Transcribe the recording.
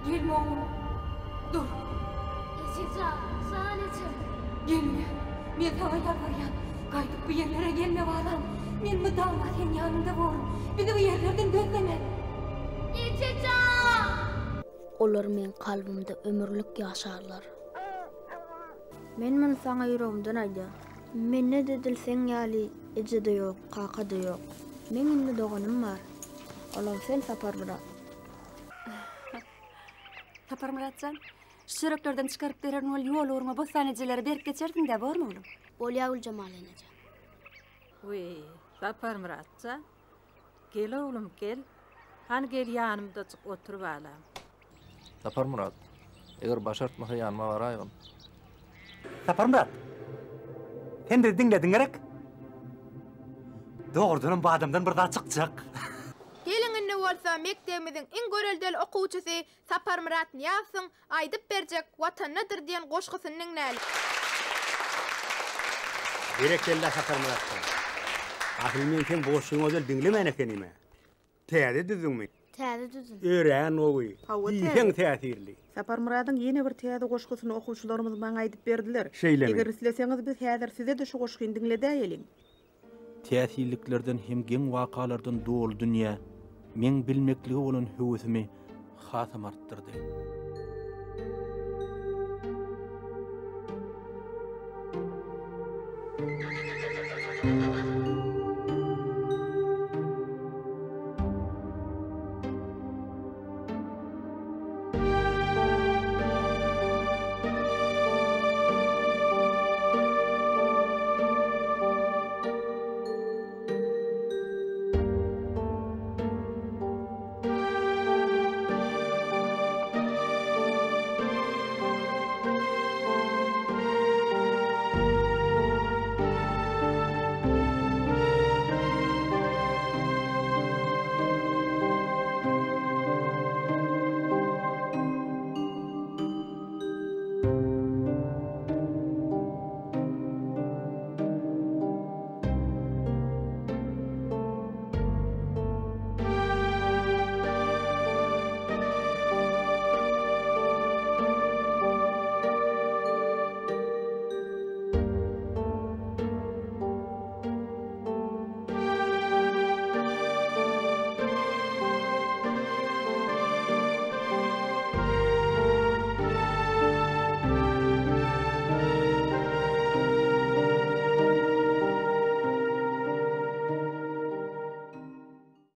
Gelme oglum. Dur. Eje jan, jan ejem. Gelme. Men saňa ýalbarýan. Gaýdyp bu ýerlere gelme balam. Men mydama seň ýanyňda borun. Bizi bu ýerlerden gözleme. Eje jan! Olar meň kalbymda ömürlik ýaşarlar. Men muny saňa ýüregimden aýdýan. Mende-de edil seň ýaly eje-de ýok, kaka-da ýok. Meň indi doganym bar. Olam sen Saparmyrat. Saparmyrat jan, şu çöreklerden çykaryp bererin ol ýol ugruna Bossan ejelere berip geçersiň-dä, bormy oglum? Bolýa Güljemal eneje. Wiý, Saparmyrat jan, gel oglum, gel. Hany gel ýanymdajyk otur balam. Saparmyrat, eger başartmasa ýanyma baraýgyn. Saparmyrat, sen bizi diňlediň gerek? Dogrudanam bu adamdan bir zat çykjak. Geliň indi bolsa mekdebimiziň iň göreldeli okuwçysy Saparmyrat Nyýazowyň aýdyp berjek Watandadyr diýen goşgusyny diňläliň. Berekella Saparmyrat jan. Asyl men seň bu goşgyňy ozal diňlemän ekenim-ä. Täze düzüňmi? Täze düzüm. Örän gowy. Hawa, Diýseň täze. täsirli. Saparmyradyň ýene bir täze goşgusyny okuwçylarymyz maňa aýdyp berdiler. Şeýlemi? Eger isleseňiz biz häzir size-de şu goşgyny diňledäýeliň. Täsinliklerden hem geň wakalardan doly dünýä meň bilmeklige bolan höwesimi hasam artdyrdy.